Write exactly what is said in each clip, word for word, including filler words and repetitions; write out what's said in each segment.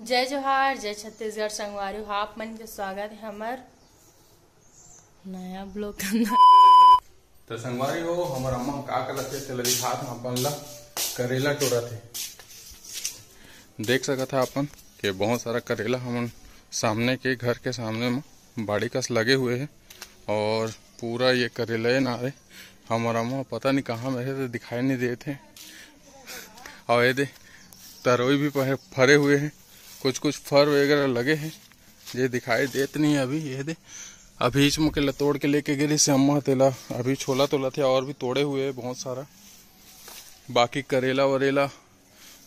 जय जोहार, जय छत्तीसगढ़ संगवारी हो, आप मन के स्वागत है हमर नया ब्लॉग। तो संगवारी हो, हमर अम्मा का करत हे, तेला दिखात हूँ अपन ला, करेला टोरत हे। देख सकत है अपन के बहुत सारा करेला हमन सामने के घर के सामने में बाड़ी कस लगे हुए है और पूरा ये करेला ये नारे हमर अम्मा पता नहीं कहाँ में है तो दिखाई नहीं देत है। और ये दे तरोई भी पहे-, फरे हुए हैं, कुछ कुछ फर वगैरह लगे हैं, ये दिखाई देत नहीं है अभी। ये दे अभी इच मुके ला तोड़ के लेके गे रहिस अम्मा तेला, अभी छोला तोला थे और भी तोड़े हुए हैं बहुत सारा, बाकी करेला वरेला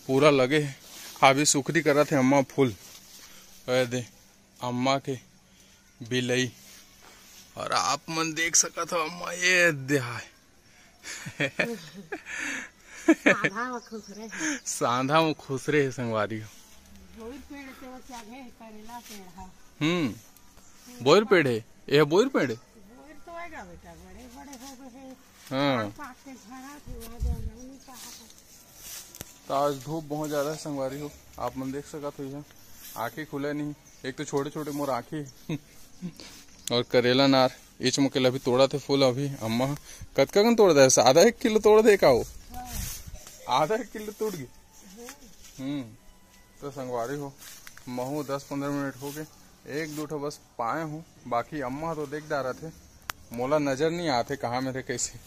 पूरा लगे है। अभी सुखरी करत है अम्मा फूल, ये दे अम्मा के बिलई। और आप मन देख सकत हो अम्मा ये दे हाय। सांधा में खुसरे हे। सांधा में खुसरे हे संगवारी हो। बोइर पेड़ के वो चढ़े हे, करेला पेड़ हा। हम्म, बोइर पेड़ हे, ये बोइर पेड़ हे। बोइर तो आएगा बेटा, बड़े बड़े हो गए हैं। हाँ। पाक पाक के झड़ा थे, वहाँ जाना नहीं पाक। तो आज धूप बहुत ज्यादा है संगवारी हो, आप मन देख सकत हो, यहाँ आँखें खुले नहीं, एक तो छोटे छोटे मोर आँखें। और करेला नार इच मुके ला अभी तोड़ा थे फूल अभी अम्मा। कतका कन तोड़ दे? आधा एक किलो तोड़ दे का वो? आधा एक किलो टूट गई। हम्म। तो संगवारी हो, महू दस पंद्रह मिनट हो गए, एक दू ठो बस पाए हूँ, बाकी अम्मा तो देख डारत हे, मोला नजर नहीं आते कहाँ में थे कैसे।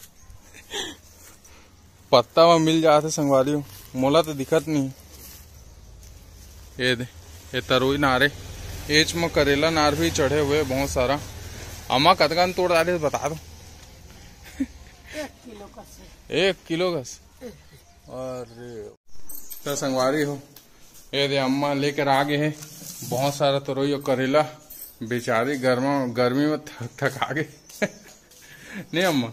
पत्ता में मिल जाते संगवारी हो, मोला तो दिखत नहीं। ये दे, ये तरोई नारे, एच में करेला नार भी चढ़े हुए बहुत सारा। अम्मा कतका तोड़ डाले बता दो। एक किलो कस। एक किलो कस। अरे तो संगवारी हो, ये दे अम्मा लेकर आ गए हैं बहुत सारा तरोई और करेला। बेचारी गर्मा गर्मी में थक थक आ गए। नहीं अम्मा,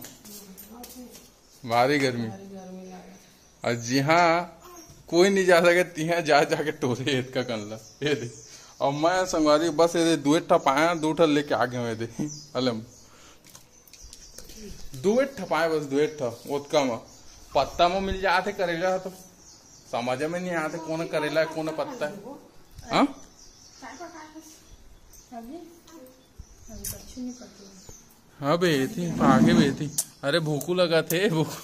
भारी गर्मी। और जिहाँ कोई नहीं जा सके तिहाँ जा जाके टोरे इतका कनला। ये दे और मैं संगवारी बस ये दे दुए ठा पाया, दू ठा लेके आ गए। ये दे अलम दुए ठपाए बस दुए ठा ओतका म पत्ता म मिल जात हे करेला ह तो समझ में नहीं आते कौन करेला है कौन पत्ता है। हाँ। हाँ बे थी आगे बे थी। अरे भूखू लगा थे भूखू।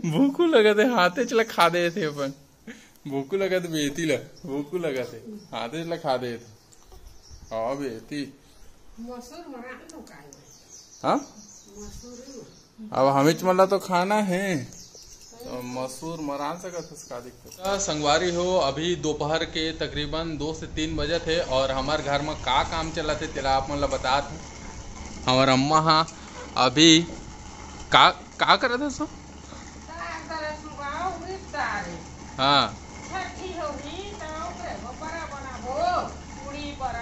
भूखू लगा थे हाथे चला खा दे थे अपन। भूखू लगत बेटी ला, भूखू लगत हे। हाथे ला खा दे थे। हाँ बेटी। मसूर मरान तो काय भाई? हाँ। मसूर। अब हमिच मला तो खाना है। तो मसूर मरान सकत हस का दिक्कत? तो संगवारी हो, अभी दोपहर के तकरीबन दो से तीन बजत हे और हमार घर में का काम चलत हे तेला आप मन ला बतात हूँ। हमार अम्मा हा अभी का का करत हस? हाँ। छठी होही त ओकरे बर बड़ा बनाबो, पूड़ी बर।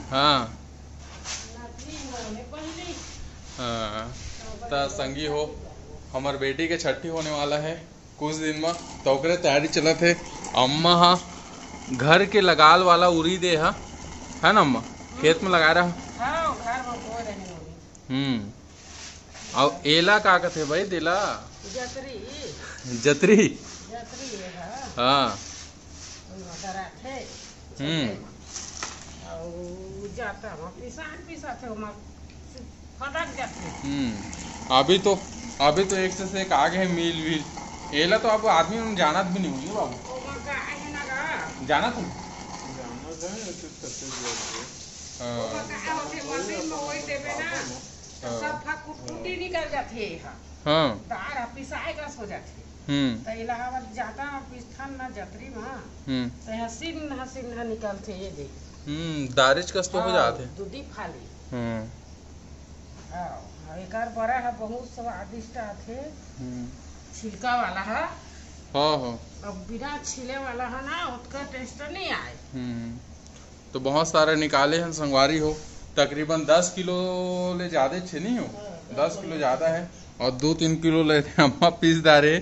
हाँ। नकली मोने पहली। हाँ। त संगी हो, हमर बेटी के छठी होने वाला है कुछ दिन में, त ओकरे तैयारी चलत है। अम्मा हा घर के लगाल वाला उरी दे हा, है ना अम्मा? खेत में लगा रहा। हाँ, घर में बो रहे होही। हम्म। अउ एला का कथे भाई देला? जतरी। जतरी? जतरी ये हा। हाँ। ओमा डराथे। हम्म। अउ जाता म पिसान पिसाथे, ओमा फटक जाथे। हम्म। अभी तो, अभी तो एक से एक आगे है मिल विल। एला तो अब आदमी मन जानत भी नहीं होही बाबू। ओमा का है ना गा? जानत हूँ। जानत है, तो छत्तीसगढ़ के। हाँ। ओमा का होथे, मशीन में वही देवे ना। हाँ। सब फा कुटकुटी निकल जाथे एहा। हाँ। दार ह पिसाए कस हो जाथे। हम्म। त इलाहाबाद जाता ह पिसथन न जतरी म। हम्म। त एहा सिन्हा सिन्हा निकलथे ये देख। हम्म, दारिच कस तो हो हाँ, जाथे। दूधी फाली। हम्म। हाँ, एकर बरा ह बहुत स्वादिष्ट आथे। हम्म। छिलका वाला ह। हाँ, हाँ। अब बिना छिले वाला ह ना, ओतका टेस्ट नहीं आए। हम्म। तो बहुत सारा निकाले हैं संगवारी हो, तकरीबन दस किलो ले ज़्यादा छे नहीं हो, दस किलो ज़्यादा है और दो तीन किलो ले थे अम्मा पीस डारे।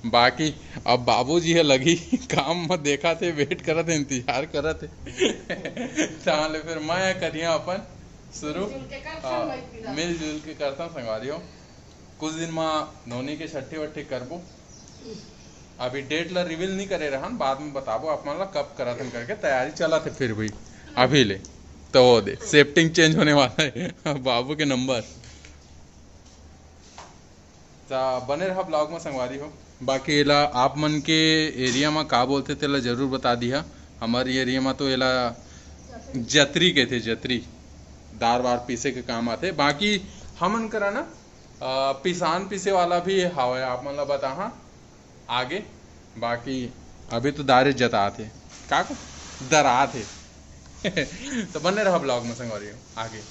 बाकी अब बाबूजी है लगी काम में, देखा थे, वेट करत है, इंतजार करत है। ताले फिर मैं करिया अपन शुरू। मिलजुल के करथन हाँ, भाई पीरा। मिलजुल के करता संगवारी हो। कुछ दिन में नोनी के छट्ठी वट्ठी करबो। अभी डेट ला रिवील नहीं करे रहन, बाद में बताबो आप मन ला कब करत हन करके। तैयारी चलत हे फिर भी अभी ले। तो वो दे, शिफ्टिंग चेंज होने वाला है। बाबू के नंबर। त बने रहा ब्लॉग में संगवारी हो। बाकी एला आप मन के एरिया में का बोलथे तेला जरूर बता दिहा। हमारे एरिया में तो एला जतरी कहथे, जतरी। दार वार पीसे के काम आथे। बाकी हमन करा ना, अ, पिसान पीसे वाला भी हावय, आप मन ला बताहा आगे। बाकी अभी तो दारे जतात हे, का को दरात हे। तो बने रहा ब्लॉग में संगवारी हो आगे।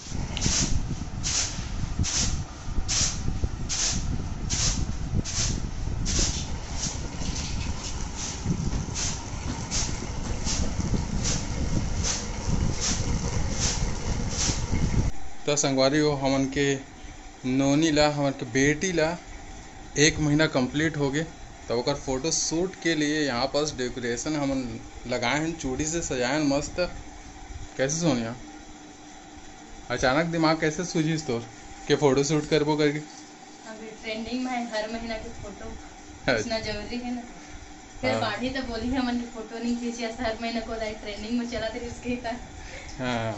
तो संगवारी हो, हमन के नोनी ला, हमन के बेटी ला एक महीना कंप्लीट हो गे, तब ओकर फोटो शूट के लिए यहाँ पास डेकोरेशन हमन लगाए हैं, चूड़ी से सजाए हैं मस्त। कैसे सोनिया, अचानक दिमाग कैसे सूझिस तोर के फोटो शूट करबो करके? अभी ट्रेंडिंग में है, हर महीना के फोटो अच्छा। खींचना जरूरी है ना। फिर हाँ। बाढ़ी तो बोली है, मन की फोटो नहीं खींची, ऐसा हर महीना को लाइक ट्रेंडिंग में चला, तेरी उसके ही था। हाँ,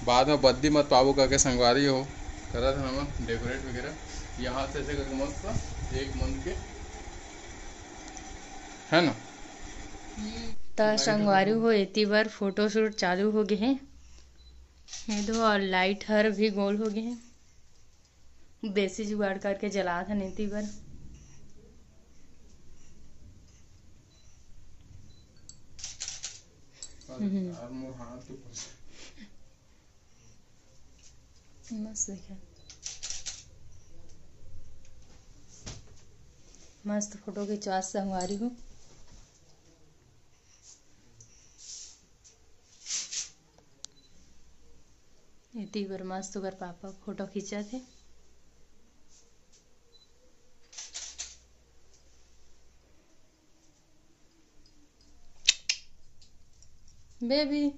बाद में बद्दी मत पाबो करके संगवारी हो, करत है ना डेकोरेट वगैरह। यहाँ से ऐसे करके मस्त एक मंथ के, है ना? त संगवारी हो, एती बर फोटोशूट चालू हो गए हैं। ये दो, और लाइट हर भी गोल हो गए हैं। देसी जुगाड़ करके जलात हन एती बर। हम्म। यार, मोर हाथ के पस- मस्त दिखे। मस्त फोटो खिंचवास संगवारी हो। एती बर मस्त ओकर पापा फोटो खींचत हे। बेबी,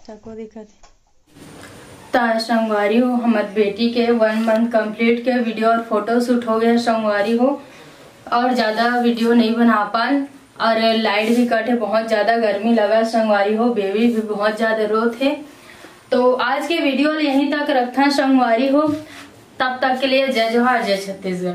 तको दिखत हे। त संगवारी हो, हमर बेटी के वन मंथ कंप्लीट के वीडियो और फोटो शूट हो गया संगवारी हो, और ज़्यादा वीडियो नहीं बना पान, और लाइट भी कट है, बहुत ज़्यादा गर्मी लगा संगवारी हो, बेबी भी बहुत ज़्यादा रोत है। तो आज के वीडियो ल यहीं तक रखथन संगवारी हो, तब तक के लिए जय जोहार, जय छत्तीसगढ़।